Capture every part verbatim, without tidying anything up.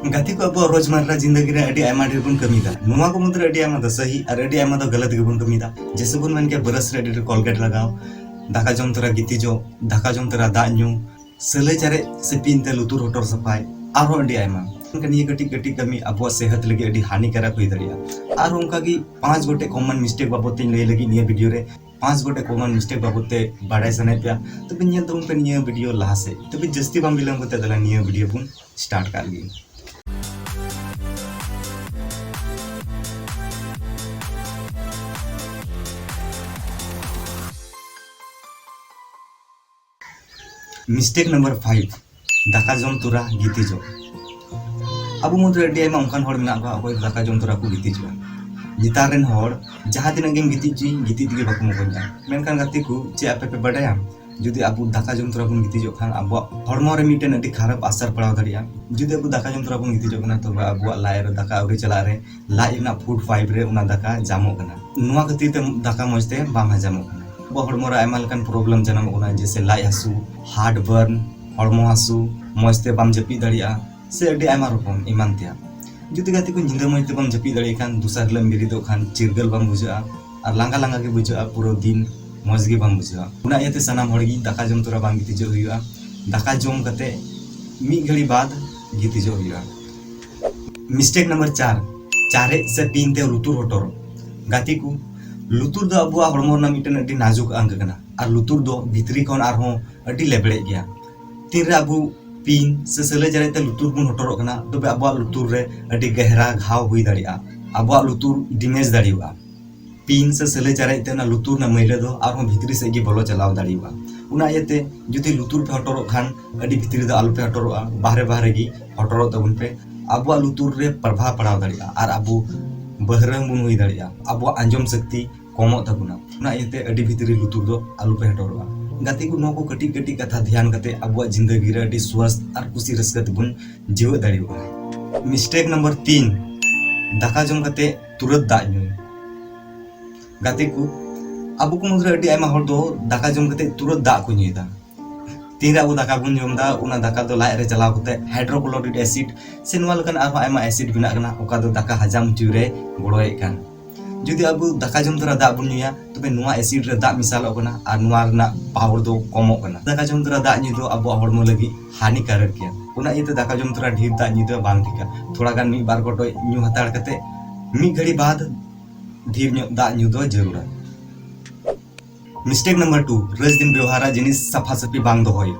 ᱜᱟᱛᱮ ᱠᱚ, ᱟᱵᱚᱣᱟᱜ ᱨᱳᱡᱽᱢᱟᱨᱨᱟ ᱡᱤᱱᱫᱟᱹᱜᱤ ᱨᱮ ᱟᱹᱰᱤ ᱟᱭᱢᱟ ᱰᱷᱮᱨ ᱵᱚᱱ ᱠᱟᱹᱢᱤᱭᱮᱫᱟ᱾ ᱱᱚᱣᱟ ᱠᱚ ᱢᱩᱫᱽᱨᱮ ᱟᱹᱰᱤ ᱟᱭᱢᱟ ᱫᱚ ᱥᱟᱹᱦᱤ ᱟᱨ ᱟᱹᱰᱤ ᱟᱭᱢᱟ ᱫᱚ ᱜᱟᱞᱟᱛ ᱜᱮᱵᱚᱱ ᱠᱟᱹᱢᱤᱭᱮᱫᱟ᱾ ᱡᱮᱭᱥᱮ ᱵᱚᱱ ᱢᱮᱱ ᱠᱮᱭᱟ, ᱵᱨᱟᱥ ᱨᱮ ᱟᱹᱰᱤ ᱰᱷᱮᱨ ᱠᱚᱞᱜᱮᱴ ᱞᱟᱜᱟᱣ, ᱫᱟᱠᱟ ᱡᱚᱢ ᱛᱚᱨᱟ ᱜᱤᱛᱤᱡᱚᱜ, ᱫᱟᱠᱟ ᱡᱚᱢ ᱛᱚᱨᱟ ᱫᱟᱜ ᱧᱩ, ᱥᱟᱹᱞᱟᱹᱭ ᱪᱟᱨᱮᱡ ᱥᱮ ᱯᱤᱱ ᱛᱮ ᱞᱩᱛᱩᱨ ᱦᱚᱴᱚᱨ ᱥᱟᱯᱷᱟᱭ, ᱟᱨᱦᱚᱸ ᱟᱹᱰᱤ ᱟᱭᱢᱟ᱾ ᱢᱮᱱᱠᱷᱟᱱ ᱱᱤᱭᱟᱹ ᱠᱟᱹᱴᱤᱡ ᱠᱟᱹᱴᱤᱡ ᱠᱟᱹᱢᱤ ᱟᱵᱚᱣᱟᱜ ᱥᱮᱦᱟᱛ ᱞᱟᱹᱜᱤᱫ ᱟᱹᱰᱤ ᱦᱟᱹᱱᱤᱠᱟᱨᱚᱠ ᱦᱩᱭ ᱫᱟᱲᱮᱭᱟᱜᱼᱟ᱾ ᱟᱨᱦᱚᱸ ᱚᱱᱠᱟᱜᱮ ᱯᱟᱸᱪ ᱜᱚᱴᱮᱡ ᱠᱚᱢᱚᱱ ᱢᱤᱥᱴᱮᱠ ᱵᱟᱵᱚᱫ ᱛᱮᱧ ᱞᱟᱹᱭ ᱞᱟᱹᱜᱤᱫ ᱱᱤᱭᱟᱹ ᱵᱷᱤᱰᱤᱭᱳ ᱨᱮ᱾ ᱯᱟᱸᱪ ᱜᱚᱴᱮᱡ ᱠᱚᱢᱚᱱ ᱢᱤᱥᱴᱮᱠ ᱵᱟᱵᱚᱫ ᱛᱮ ᱵᱟᱰᱟᱭ ᱥᱟᱱᱟᱭᱮᱫ ᱯᱮᱭᱟ, ᱛᱚᱵᱮ ᱧᱮᱞ ᱛᱟᱵᱚᱱ ᱯᱮ ᱱᱤᱭᱟᱹ ᱵᱷᱤᱰᱤᱭᱳ ᱞᱟᱦᱟ ᱥᱮᱫ᱾ ᱛᱚᱵᱮ ᱡᱟᱹᱥᱛᱤ ᱵᱟᱝ ᱵᱤᱞᱚᱢ ᱠᱟᱛᱮ ᱫᱮᱞᱟ ᱱᱤᱭᱟᱹ ᱵᱷᱤᱰᱤᱭᱳ ᱵᱚᱱ ᱥᱴᱟᱨᱴ ᱠᱟᱜ ᱞᱮᱜᱮ᱾ ᱢᱤᱥᱴᱮᱠ ᱱᱟᱢᱵᱟᱨ ᱯᱷᱟᱭᱤᱵᱷ, ᱫᱟᱠᱟ ᱡᱚᱢ ᱛᱚᱨᱟ ᱜᱤᱛᱤᱡᱚᱜ᱾ ᱟᱵᱚ ᱢᱩᱫᱽᱨᱮ ᱟᱹᱰᱤ ᱟᱭᱢᱟ ᱚᱱᱠᱟᱱ ᱦᱚᱲ ᱢᱮᱱᱟᱜ ᱠᱚᱣᱟ, ᱚᱠᱚᱭ ᱫᱚ ᱫᱟᱠᱟ ᱡᱚᱢ ᱛᱚᱨᱟ ᱠᱚ ᱜᱤᱛᱤᱡᱚᱜᱼᱟ᱾ ᱱᱮᱛᱟᱨ ᱨᱮᱱ ᱦᱚᱲ ᱡᱟᱦᱟᱸ ᱛᱤᱱᱟᱹᱜ ᱜᱮᱢ ᱜᱤᱛᱤᱡ ᱦᱚᱪᱚᱭ, ᱜᱤᱛᱤᱡ ᱛᱮᱜᱮ ᱵᱟᱠᱚ ᱢᱚᱠᱚᱧᱚᱜᱼᱟ᱾ ᱢᱮᱱᱠᱷᱟᱱ ᱜᱟᱛᱮ ᱠᱚ, ᱪᱮᱫ ᱟᱯᱮ ᱯᱮ ᱵᱟᱰᱟᱭᱟ? ᱡᱩᱫᱤ ᱟᱵᱚ ᱫᱟᱠᱟ ᱡᱚᱢ ᱛᱚᱨᱟ ᱵᱚᱱ ᱜᱤᱛᱤᱡᱚᱜ ᱠᱷᱟᱱ, ᱟᱵᱚᱣᱟᱜ ᱦᱚᱲᱢᱚ ᱨᱮ ᱢᱤᱫᱴᱮᱱ ᱟᱹᱰᱤ ᱠᱷᱟᱨᱟᱯ ᱟᱥᱟᱨ ᱯᱟᱲᱟᱣ ᱫᱟᱲᱮᱭᱟᱜᱼᱟ᱾ ᱡᱩᱫᱤ ᱟᱵᱚ ᱫᱟᱠᱟ ᱡᱚᱢ ᱛᱚᱨᱟ ᱵᱚᱱ ᱜᱤᱛᱤᱡᱚᱜ ᱠᱟᱱᱟ, ᱛᱚᱵᱮ ᱟᱵᱚᱣᱟᱜ ᱞᱟᱡ ᱨᱮ ᱫᱟᱠᱟ ᱟᱹᱣᱨᱤ ᱪᱟᱞᱟᱜ ᱨᱮ ᱞᱟᱡ ᱨᱮᱱᱟᱜ ᱯᱷᱩᱰ ᱯᱟᱭᱤᱯ ᱨᱮ ᱚᱱᱟ ᱫᱟᱠᱟ ᱡᱟᱢᱚᱜ ᱠᱟᱱᱟ᱾ ᱱᱚᱣᱟ ᱠᱷᱟᱹᱛᱤᱨ ᱛᱮ ᱫᱟᱠᱟ ᱢᱚᱸᱡᱽ ᱛᱮ ᱵᱟᱝ ᱦᱟᱡᱟᱢᱚᱜ ᱠᱟᱱᱟ᱾ ᱟᱵᱚᱣᱟᱜ ᱦᱚᱲᱢᱚ ᱨᱮ ᱟᱭᱢᱟ ᱞᱮᱠᱟᱱ ᱯᱨᱚᱵᱞᱮᱢ ᱡᱟᱱᱟᱢᱚᱜ ᱠᱟᱱᱟ, ᱡᱮᱭᱥᱮ ᱞᱟᱡ ᱦᱟᱹᱥᱩ, ᱦᱟᱨᱴ ᱵᱟᱨᱱ, ᱦᱚᱲᱢᱚ ᱦᱟᱹᱥᱩ, ᱢᱚᱸᱡᱽ ᱛᱮ ᱵᱟᱢ ᱡᱟᱹᱯᱤᱫ ᱫᱟᱲᱮᱭᱟᱜᱼᱟ, ᱥᱮ ᱟᱹᱰᱤ ᱟᱭᱢᱟ ᱨᱚᱠᱚᱢ ᱮᱢᱟᱱ ᱛᱮᱭᱟᱜ᱾ ᱡᱩᱫᱤ ᱜᱟᱛᱮ ᱠᱚ ᱧᱤᱫᱟᱹ ᱢᱚᱸᱡᱽ ᱛᱮ ᱵᱟᱢ ᱡᱟᱹᱯᱤᱫ ᱫᱟᱲᱮᱭᱟᱜ ᱠᱷᱟᱱ, ᱫᱚᱥᱟᱨ ᱦᱤᱞᱳᱜ ᱮᱢ ᱵᱮᱨᱮᱫᱚᱜ ᱠᱷᱟᱱ ᱪᱤᱨᱜᱟᱹᱞ ᱵᱟᱢ ᱵᱩᱡᱷᱟᱹᱜᱼᱟ ᱟᱨ ᱞᱟᱸᱜᱟ ᱞᱟᱸᱜᱟ ᱜᱮ ᱵᱩᱡᱷᱟᱹᱜᱼᱟ, ᱯᱩᱨᱟᱹ ᱫᱤᱱ ᱢᱚᱸᱡᱽ ᱜᱮ ᱵᱟᱢ ᱵᱩᱡᱷᱟᱹᱣᱟ᱾ ᱚᱱᱟ ᱤᱭᱟᱹᱛᱮ ᱥᱟᱱᱟᱢ ᱦᱚᱲ ᱜᱮ ᱫᱟᱠᱟ ᱡᱚᱢ ᱛᱚᱨᱟ ᱵᱟᱝ ᱜᱤᱛᱤᱡᱚᱜ ᱦᱩᱭᱩᱜᱼᱟ᱾ ᱫᱟᱠᱟ ᱡᱚᱢ ᱠᱟᱛᱮ ᱢᱤᱫ ᱜᱷᱟᱹᱲᱤ ᱵᱟᱫ ᱜᱤᱛᱤᱡᱚᱜ ᱦᱩᱭᱩᱜᱼᱟ᱾ ᱢᱤᱥᱴᱮᱠ ᱱᱟᱢᱵᱟᱨ ᱪᱟᱨ, ᱪᱟᱨᱮᱡ ᱥᱮ ᱯᱤᱱ ᱛᱮ ᱞᱩᱛᱩᱨ ᱦᱚᱴᱚᱨᱚᱜ᱾ ᱜᱟᱛᱮ ᱠᱚ, ᱞᱩᱛᱩᱨ ᱫᱚ ᱟᱵᱚᱣᱟᱜ ᱦᱚᱲᱢᱚ ᱨᱮᱱᱟᱜ ᱢᱤᱫᱴᱮᱱ ᱟᱹᱰᱤ ᱱᱟᱡᱩᱠ ᱟᱝᱜ ᱠᱟᱱᱟ ᱟᱨ ᱞᱩᱛᱩᱨ ᱫᱚ ᱵᱷᱤᱛᱨᱤ ᱠᱷᱚᱱ ᱟᱨᱦᱚᱸ ᱟᱹᱰᱤ ᱞᱮᱵᱲᱮᱡ ᱜᱮᱭᱟ᱾ ᱛᱤᱱᱨᱮ ᱟᱵᱚ ᱯᱤᱱ ᱥᱮ ᱥᱟᱹᱞᱟᱹᱭ ᱪᱟᱨᱮᱡ ᱛᱮ ᱞᱩᱛᱩᱨ ᱵᱚᱱ ᱦᱚᱴᱚᱨᱚᱜ ᱠᱟᱱᱟ, ᱛᱚᱵᱮ ᱟᱵᱚᱣᱟᱜ ᱞᱩᱛᱩᱨ ᱨᱮ ᱟᱹᱰᱤ ᱜᱟᱦᱤᱨ ᱜᱷᱟᱣ ᱦᱩᱭ ᱫᱟᱲᱮᱭᱟᱜᱼᱟ᱾ ᱟᱵᱚᱣᱟᱜ ᱞᱩᱛᱩᱨ ᱰᱮᱢᱮᱡᱽ ᱫᱟᱲᱮᱭᱟᱜᱼᱟ᱾ ᱯᱤᱱ ᱥᱮ ᱥᱟᱹᱞᱟᱹᱭ ᱪᱟᱨᱮᱡ ᱛᱮ ᱚᱱᱟ ᱞᱩᱛᱩᱨ ᱨᱮᱱᱟᱜ ᱢᱟᱹᱭᱞᱟᱹ ᱫᱚ ᱟᱨᱦᱚᱸ ᱵᱷᱤᱛᱨᱤ ᱥᱮᱫ ᱜᱮ ᱵᱚᱞᱚ ᱪᱟᱞᱟᱣ ᱫᱟᱲᱮᱭᱟᱜᱼᱟ᱾ ᱚᱱᱟ ᱤᱭᱟᱹᱛᱮ ᱡᱩᱫᱤ ᱞᱩᱛᱩᱨ ᱯᱮ ᱦᱚᱴᱚᱨᱚᱜ ᱠᱷᱟᱱ, ᱟᱹᱰᱤ ᱵᱷᱤᱛᱨᱤ ᱫᱚ ᱟᱞᱚ ᱯᱮ ᱦᱚᱴᱚᱨᱚᱜᱼᱟ, ᱵᱟᱦᱨᱮ ᱵᱟᱦᱨᱮ ᱜᱮ ᱦᱚᱴᱚᱨᱚᱜ ᱛᱟᱵᱚᱱ ᱯᱮ᱾ ᱟᱵᱚᱣᱟᱜ ᱞᱩᱛᱩᱨ ᱨᱮ ᱯᱨᱚᱵᱷᱟᱵᱽ ᱯᱟᱲᱟᱣ ᱫᱟᱲᱮᱭᱟᱜᱼᱟ ᱟᱨ ᱟᱵᱚ ᱵᱟᱹᱦᱨᱟᱹᱢ ᱵᱚᱱ ᱦᱩᱭ ᱫᱟᱲᱮᱭᱟᱜᱼᱟ᱾ ᱟᱵᱚᱣᱟᱜ ᱟᱸᱡᱚᱢ ᱥᱚᱠᱛᱤ ᱠᱚᱢᱚᱜ ᱛᱟᱵᱚᱱᱟ᱾ ᱚᱱᱟ ᱤᱭᱟᱹᱛᱮ ᱟᱹᱰᱤ ᱵᱷᱤᱛᱨᱤ ᱞᱩᱛᱩᱨ ᱫᱚ ᱟᱞᱚ ᱯᱮ ᱦᱚᱴᱚᱨᱚᱜᱼᱟ᱾ ᱜᱟᱛᱮ ᱠᱚ, ᱱᱚᱣᱟ ᱠᱚ ᱠᱟᱹᱴᱤᱡ ᱠᱟᱹᱴᱤᱡ ᱠᱟᱛᱷᱟ ᱫᱷᱮᱭᱟᱱ ᱠᱟᱛᱮ ᱟᱵᱚᱣᱟᱜ ᱡᱤᱱᱫᱟᱹᱜᱤ ᱨᱮ ᱟᱹᱰᱤ ᱥᱣᱟᱥᱛᱷ ᱟᱨ ᱠᱩᱥᱤ ᱨᱟᱹᱥᱠᱟᱹ ᱛᱮᱵᱚᱱ ᱡᱤᱣᱮᱫ ᱫᱟᱲᱮᱭᱟᱜᱼᱟ᱾ ᱢᱤᱥᱴᱮᱠ ᱱᱟᱢᱵᱟᱨ ᱛᱤᱱ, ᱫᱟᱠᱟ ᱡᱚᱢ ᱠᱟᱛᱮ ᱛᱩᱨᱟᱹᱛ ᱫᱟᱜ ᱧᱩ᱾ ᱜᱟᱛᱮ ᱠᱚ, ᱟᱵᱚ ᱠᱚ ᱢᱩᱫᱽᱨᱮ ᱟᱹᱰᱤ ᱟᱭᱢᱟ ᱦᱚᱲ ᱫᱚ ᱫᱟᱠᱟ ᱡᱚᱢ ᱠᱟᱛᱮ ᱛᱩᱨᱟᱹᱛ ᱫᱟᱜ ᱠᱚ ᱧᱩᱭᱮᱫᱟ᱾ ᱛᱤᱱᱨᱮ ᱟᱵᱚ ᱫᱟᱠᱟ ᱵᱚᱱ ᱡᱚᱢ ᱮᱫᱟ, ᱚᱱᱟ ᱫᱟᱠᱟ ᱫᱚ ᱞᱟᱡ ᱨᱮ ᱪᱟᱞᱟᱣ ᱠᱟᱛᱮ ᱦᱟᱭᱰᱨᱳᱠᱞᱳᱨᱤᱠ ᱮᱥᱤᱰ ᱥᱮ ᱱᱚᱣᱟ ᱞᱮᱠᱟᱱ ᱟᱨᱦᱚᱸ ᱟᱭᱢᱟ ᱮᱥᱤᱰ ᱵᱮᱱᱟᱜ ᱠᱟᱱᱟ, ᱚᱠᱟ ᱫᱚ ᱫᱟᱠᱟ ᱦᱟᱡᱟᱢ ᱦᱚᱪᱚᱭ ᱨᱮ ᱜᱚᱲᱚᱭᱮᱫ ᱠᱟᱱ᱾ ᱡᱩᱫᱤ ᱟᱵᱚ ᱫᱟᱠᱟ ᱡᱚᱢ ᱛᱚᱨᱟ ᱫᱟᱜ ᱵᱚᱱ ᱧᱩᱭᱟ, ᱛᱚᱵᱮ ᱱᱚᱣᱟ ᱮᱥᱤᱰ ᱨᱮ ᱫᱟᱜ ᱢᱮᱥᱟᱞᱚᱜ ᱠᱟᱱᱟ ᱟᱨ ᱱᱚᱣᱟ ᱨᱮᱱᱟᱜ ᱯᱟᱣᱟᱨ ᱫᱚ ᱠᱚᱢᱚᱜ ᱠᱟᱱᱟ᱾ ᱫᱟᱠᱟ ᱡᱚᱢ ᱛᱚᱨᱟ ᱫᱟᱜ ᱧᱩ ᱫᱚ ᱟᱵᱚᱣᱟᱜ ᱦᱚᱲᱢᱚ ᱞᱟᱹᱜᱤᱫ ᱦᱟᱹᱱᱤᱠᱟᱨᱚᱠ ᱜᱮᱭᱟ᱾ ᱚᱱᱟ ᱤᱭᱟᱹᱛᱮ ᱫᱟᱠᱟ ᱡᱚᱢ ᱛᱚᱨᱟ ᱰᱷᱮᱨ ᱫᱟᱜ ᱧᱩ ᱫᱚ ᱵᱟᱝ ᱴᱷᱤᱠᱟ᱾ ᱛᱷᱚᱲᱟ ᱜᱟᱱ ᱢᱤᱫ ᱵᱟᱨ ᱜᱚᱴᱚᱡ ᱧᱩ ᱦᱟᱛᱟᱲ ᱠᱟᱛᱮ ᱢᱤᱫ ᱜᱷᱟᱹᱲᱤ ᱵᱟᱫ ᱰᱷᱮᱨ ᱧᱚᱜ ᱫᱟᱜ ᱧᱩ ᱫᱚ ᱡᱟᱹᱨᱩᱲᱟ᱾ ᱢᱤᱥᱴᱮᱠ ᱱᱟᱢᱵᱟᱨ ᱴᱩ, ᱨᱟᱹᱥ ᱫᱤᱱ ᱵᱮᱣᱦᱟᱨᱟ ᱡᱤᱱᱤᱥ ᱥᱟᱯᱷᱟ ᱥᱟᱹᱯᱷᱤ ᱵᱟᱝ ᱫᱚᱦᱚᱭ᱾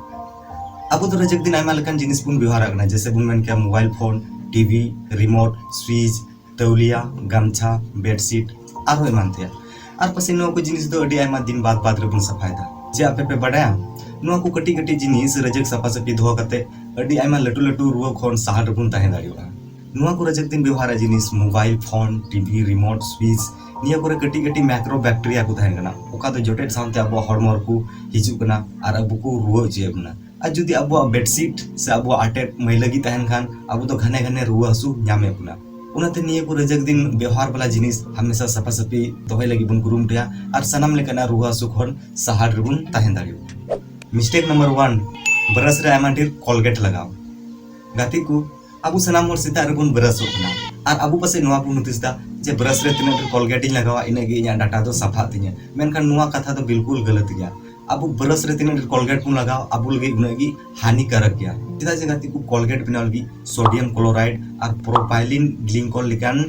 ᱟᱵᱚ ᱫᱚ ᱨᱟᱹᱡᱟᱹᱠ ᱫᱤᱱ ᱟᱭᱢᱟ ᱞᱮᱠᱟᱱ ᱡᱤᱱᱤᱥ ᱵᱚᱱ ᱵᱮᱣᱦᱟᱨᱟᱜ ᱠᱟᱱᱟ, ᱡᱮᱭᱥᱮ ᱵᱚᱱ ᱢᱮᱱ ᱠᱮᱭᱟ mobile phone, TV, remote, switch, ᱛᱟᱹᱣᱞᱤᱭᱟ, ᱜᱟᱢᱪᱷᱟ, ᱵᱮᱰᱥᱤᱴ, ᱟᱨᱦᱚᱸ ᱮᱢᱟᱱ ᱛᱮᱭᱟᱜ᱾ ᱟᱨ ᱯᱟᱥᱮᱡ ᱱᱚᱣᱟ ᱠᱚ ᱡᱤᱱᱤᱥ ᱫᱚ ᱟᱹᱰᱤ ᱟᱭᱢᱟ ᱫᱤᱱ ᱵᱟᱫ ᱵᱟᱫ ᱨᱮᱵᱚᱱ ᱥᱟᱯᱷᱟᱭᱮᱫᱟ᱾ ᱪᱮᱫ ᱟᱯᱮ ᱯᱮ ᱵᱟᱰᱟᱭᱟ? ᱱᱚᱣᱟ ᱠᱚ ᱠᱟᱹᱴᱤᱡ ᱠᱟᱹᱴᱤᱡ ᱡᱤᱱᱤᱥ ᱨᱟᱹᱡᱟᱹᱠ ᱥᱟᱯᱷᱟ ᱥᱟᱹᱯᱷᱤ ᱫᱚᱦᱚ ᱠᱟᱛᱮ ᱟᱹᱰᱤ ᱟᱭᱢᱟ ᱞᱟᱹᱴᱩ ᱞᱟᱹᱴᱩ ᱨᱩᱣᱟᱹ ᱠᱷᱚᱱ ᱥᱟᱦᱟ ᱨᱮᱵᱚᱱ ᱛᱟᱦᱮᱸ ᱫᱟᱲᱮᱭᱟᱜᱼᱟ᱾ ᱱᱚᱣᱟ ᱠᱚ ᱨᱟᱹᱡᱟᱹᱠ ᱫᱤᱱ ᱵᱮᱣᱦᱟᱨᱟ ᱡᱤᱱᱤᱥ, mobile phone, TV, remote, switch, ᱱᱤᱭᱟᱹ ᱠᱚᱨᱮ ᱠᱟᱹᱴᱤᱡ ᱠᱟᱹᱴᱤᱡ ᱢᱟᱭᱠᱨᱳ ᱵᱮᱠᱴᱮᱨᱤᱭᱟ ᱠᱚ ᱛᱟᱦᱮᱱ ᱠᱟᱱᱟ, ᱚᱠᱟ ᱫᱚ ᱡᱚᱴᱮᱫ ᱥᱟᱶᱛᱮ ᱟᱵᱚᱣᱟᱜ ᱦᱚᱲᱢᱚ ᱨᱮᱠᱚ ᱦᱤᱡᱩᱜ ᱠᱟᱱᱟ ᱟᱨ ᱟᱵᱚ ᱠᱚ ᱨᱩᱣᱟᱹ ᱦᱚᱪᱚᱭᱮᱫ ᱵᱚᱱᱟ᱾ ᱟᱨ ᱡᱩᱫᱤ ᱟᱵᱚᱣᱟᱜ ᱵᱮᱰᱥᱤᱴ ᱥᱮ ᱟᱵᱚᱣᱟᱜ ᱟᱴᱮᱫ ᱢᱟᱹᱭᱞᱟᱹ ᱜᱮ ᱛᱟᱦᱮᱱ ᱠᱷᱟᱱ, ᱟᱵᱚ ᱫᱚ ᱜᱷᱟᱱᱮ ᱜᱷᱟᱱᱮ ᱨᱩᱣᱟᱹ ᱦᱟᱹᱥᱩ ᱧᱟᱢᱮᱫ ᱵᱚᱱᱟ᱾ ᱚᱱᱟᱛᱮ ᱱᱤᱭᱟᱹ ᱠᱚ ᱨᱟᱹᱡᱟᱹᱠ ᱫᱤᱱ ᱵᱮᱣᱦᱟᱨ ᱵᱟᱞᱟ ᱡᱤᱱᱤᱥ ᱦᱟᱢᱮᱥᱟ ᱥᱟᱯᱷᱟ ᱥᱟᱹᱯᱷᱤ ᱫᱚᱦᱚᱭ ᱞᱟᱹᱜᱤᱫ ᱵᱚᱱ ᱠᱩᱨᱩᱢᱩᱴᱩᱭᱟ ᱟᱨ ᱥᱟᱱᱟᱢ ᱞᱮᱠᱟᱱᱟᱜ ᱨᱩᱣᱟᱹ ᱦᱟᱹᱥᱩ ᱠᱷᱚᱱ ᱥᱟᱦᱟ ᱨᱮᱵᱚᱱ ᱛᱟᱦᱮᱸ ᱫᱟᱲᱮᱭᱟᱜᱼᱟ᱾ ᱢᱤᱥᱴᱮᱠ ᱱᱟᱢᱵᱟᱨ ᱳᱣᱟᱱ, ᱵᱨᱟᱥ ᱨᱮ ᱟᱭᱢᱟ ᱰᱷᱮᱨ ᱠᱚᱞᱜᱮᱴ ᱞᱟᱜᱟᱣ᱾ ᱜᱟᱛᱮ ᱠᱚ, ᱟᱵᱚ ᱥᱟᱱᱟᱢ ᱦᱚᱲ ᱥᱮᱛᱟᱜ ᱨᱮᱵᱚᱱ ᱵᱨᱟᱥᱚᱜ ᱠᱟᱱᱟ, ᱟᱨ ᱟᱵᱚ ᱯᱟᱥᱮᱡ ᱱᱚᱣᱟ ᱵᱚᱱ ᱦᱩᱫᱤᱥ ᱫᱟ ᱡᱮ ᱵᱨᱟᱥ ᱨᱮ ᱛᱤᱱᱟᱹᱜ ᱰᱷᱮᱨ ᱠᱚᱞᱜᱮᱴ ᱤᱧ ᱞᱟᱜᱟᱣᱟ, ᱤᱱᱟᱹᱜ ᱜᱮ ᱤᱧᱟᱹᱜ ᱰᱟᱴᱟ ᱫᱚ ᱥᱟᱯᱷᱟᱜ ᱛᱤᱧᱟᱹ᱾ ᱢᱮᱱᱠᱷᱟᱱ ᱱᱚᱣᱟ ᱠᱟᱛᱷᱟ ᱫᱚ ᱵᱤᱞᱠᱩᱞ ᱜᱟᱞᱟᱛ ᱜᱮᱭᱟ᱾ ᱟᱵᱚ ᱵᱨᱟᱥ ᱨᱮ ᱛᱤᱱᱟᱹᱜ ᱰᱷᱮᱨ ᱠᱚᱞᱜᱮᱴ ᱵᱚᱱ ᱞᱟᱜᱟᱣᱟ, ᱟᱵᱚ ᱞᱟᱹᱜᱤᱫ ᱩᱱᱟᱹᱜ ᱜᱮ ᱦᱟᱹᱱᱤᱠᱟᱨᱚᱠ ᱜᱮᱭᱟ᱾ ᱪᱮᱫᱟᱜ ᱡᱮ ᱜᱟᱛᱮ ᱠᱚ, ᱠᱚᱞᱜᱮᱴ ᱵᱮᱱᱟᱣ ᱞᱟᱹᱜᱤᱫ ᱥᱳᱰᱤᱭᱟᱢ ᱠᱞᱳᱨᱟᱭᱤᱰ ᱟᱨ ᱯᱨᱳᱯᱟᱭᱞᱤᱱ ᱜᱞᱤᱝᱠᱚᱞ ᱞᱮᱠᱟᱱ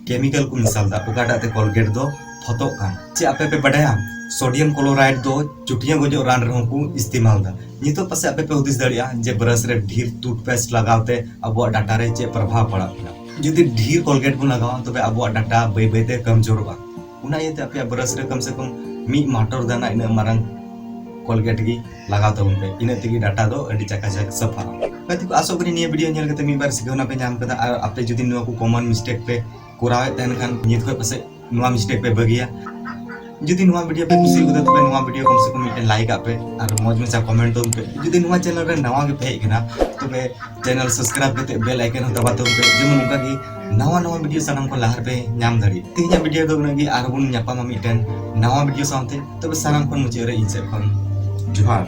ᱠᱮᱢᱤᱠᱮᱞ ᱠᱚ ᱢᱮᱥᱟᱞ ᱫᱟ, ᱚᱠᱟᱴᱟᱜ ᱛᱮ ᱠᱚᱞᱜᱮᱴ ᱫᱚ ᱯᱷᱚᱛᱚᱜ ᱠᱟᱱ᱾ ᱪᱮᱫ ᱟᱯᱮ ᱯᱮ ᱵᱟᱰᱟᱭᱟ, ᱥᱳᱰᱤᱭᱟᱢ ᱠᱞᱳᱨᱟᱭᱤᱰ ᱫᱚ ᱪᱩᱴᱭᱟᱹ ᱜᱚᱡᱚᱜ ᱨᱟᱱ ᱨᱮᱦᱚᱸ ᱠᱚ ᱤᱥᱛᱮᱢᱟᱞ ᱫᱟ? ᱱᱤᱛᱚᱜ ᱯᱟᱥᱮᱡ ᱟᱯᱮ ᱯᱮ ᱦᱩᱫᱤᱥ ᱫᱟᱲᱮᱭᱟᱜᱼᱟ ᱡᱮ ᱵᱨᱟᱥ ᱨᱮ ᱰᱷᱮᱨ ᱴᱩᱛᱷᱯᱮᱥᱴ ᱞᱟᱜᱟᱣ ᱛᱮ ᱟᱵᱚᱣᱟᱜ ᱰᱟᱴᱟ ᱨᱮ ᱪᱮᱫ ᱯᱨᱚᱵᱷᱟᱵᱽ ᱯᱟᱲᱟᱜ ᱠᱟᱱᱟ᱾ ᱡᱩᱫᱤ ᱰᱷᱮᱨ ᱠᱚᱞᱜᱮᱴ ᱵᱚᱱ ᱞᱟᱜᱟᱣᱟ, ᱛᱚᱵᱮ ᱟᱵᱚᱣᱟᱜ ᱰᱟᱴᱟ ᱵᱟᱹᱭ ᱵᱟᱹᱭ ᱛᱮ ᱠᱚᱢᱡᱳᱨᱚᱜᱼᱟ᱾ ᱚᱱᱟ ᱤᱭᱟᱹᱛᱮ ᱟᱯᱮᱭᱟᱜ ᱵᱨᱟᱥ ᱨᱮ ᱠᱚᱢ ᱥᱮ ᱠᱚᱢ ᱢᱤᱫ ᱢᱟᱴᱚᱨ ᱫᱟᱱᱟ ᱤᱱᱟᱹᱜ ᱢᱟᱨᱟᱝ ᱠᱚᱞᱜᱮᱴ ᱜᱮ ᱞᱟᱜᱟᱣ ᱛᱟᱵᱚᱱ ᱯᱮ, ᱤᱱᱟᱹᱜ ᱛᱮᱜᱮ ᱰᱟᱴᱟ ᱫᱚ ᱟᱹᱰᱤ ᱪᱟᱠᱟᱪᱟᱠ ᱥᱟᱯᱷᱟᱜᱼᱟ᱾ ᱜᱟᱛᱮ ᱠᱚ, ᱟᱥᱚᱜ ᱠᱟᱹᱱᱟᱹᱧ ᱱᱤᱭᱟᱹ ᱵᱷᱤᱰᱤᱭᱳ ᱧᱮᱞ ᱠᱟᱛᱮ ᱢᱤᱫ ᱵᱟᱨ ᱥᱤᱠᱷᱟᱹᱣᱱᱟ ᱯᱮ ᱧᱟᱢ ᱠᱟᱫᱟ, ᱟᱨ ᱟᱯᱮ ᱡᱩᱫᱤ ᱱᱚᱣᱟ ᱠᱚ ᱠᱚᱢᱚᱱ ᱢᱤᱥᱴᱮᱠ ᱯᱮ ᱠᱚᱨᱟᱣᱮᱫ ᱛᱟᱦᱮᱱ ᱠᱷᱟᱱ, ᱱᱤᱛ ᱠᱷᱚᱱ ᱯᱟᱥᱮᱡ ᱱᱚᱣᱟ ᱢᱤᱥᱴᱮᱠ ᱯᱮ ᱵᱟᱹᱜᱤᱭᱟ᱾ ᱡᱩᱫᱤ ᱱᱚᱣᱟ ᱵᱷᱤᱰᱤᱭᱳ ᱯᱮ ᱠᱩᱥᱤ ᱠᱟᱫᱟ, ᱛᱚᱵᱮ ᱱᱚᱣᱟ ᱵᱷᱤᱰᱤᱭᱳ ᱠᱚᱢ ᱥᱮ ᱠᱚᱢ ᱢᱤᱫᱴᱮᱱ ᱞᱟᱭᱤᱠ ᱟᱜ ᱯᱮ ᱟᱨ ᱢᱚᱡᱽ ᱢᱟᱪᱷᱟ ᱠᱚᱢᱮᱱᱴ ᱛᱟᱵᱚᱱ ᱯᱮ᱾ ᱡᱩᱫᱤ ᱱᱚᱣᱟ ᱪᱮᱱᱮᱞ ᱨᱮ ᱱᱟᱣᱟ ᱜᱮ ᱯᱮ ᱦᱮᱡ ᱠᱟᱱᱟ, ᱛᱚᱵᱮ ᱪᱮᱱᱮᱞ ᱥᱟᱵᱥᱠᱨᱟᱭᱤᱵ ᱠᱟᱛᱮ ᱵᱮᱞ ᱟᱭᱠᱚᱱ ᱦᱚᱸ ᱫᱟᱵᱟ ᱛᱟᱵᱚᱱ ᱯᱮ, ᱡᱮᱢᱚᱱ ᱚᱱᱠᱟ ᱜᱮ ᱱᱟᱣᱟ ᱱᱟᱣᱟ ᱵᱷᱤᱰᱤᱭᱳ ᱥᱟᱱᱟᱢ ᱠᱷᱚᱱ ᱞᱟᱦᱟ ᱨᱮᱯᱮ ᱧᱟᱢ ᱫᱟᱲᱮᱭᱟᱜ᱾ ᱛᱮᱦᱮᱧᱟᱜ ᱵᱷᱤᱰᱤᱭᱳ ᱫᱚ ᱩᱱᱟᱹᱜ ᱜᱮ, ᱟᱨᱦᱚᱸ ᱵᱚᱱ ᱧᱟᱯᱟᱢᱟ ᱢᱤᱫᱴᱮᱱ ᱱᱟᱣᱟ ᱵᱷᱤᱰᱤᱭᱳ ᱥᱟᱶᱛᱮ᱾ ᱛᱚᱵᱮ ᱥᱟᱱᱟᱢ ᱠᱷᱚᱱ ᱢᱩᱪᱟᱹᱫ ᱨᱮ ᱤᱧ ᱥᱮᱫ ᱠᱷᱚᱱ ᱡᱚᱦᱟᱨ᱾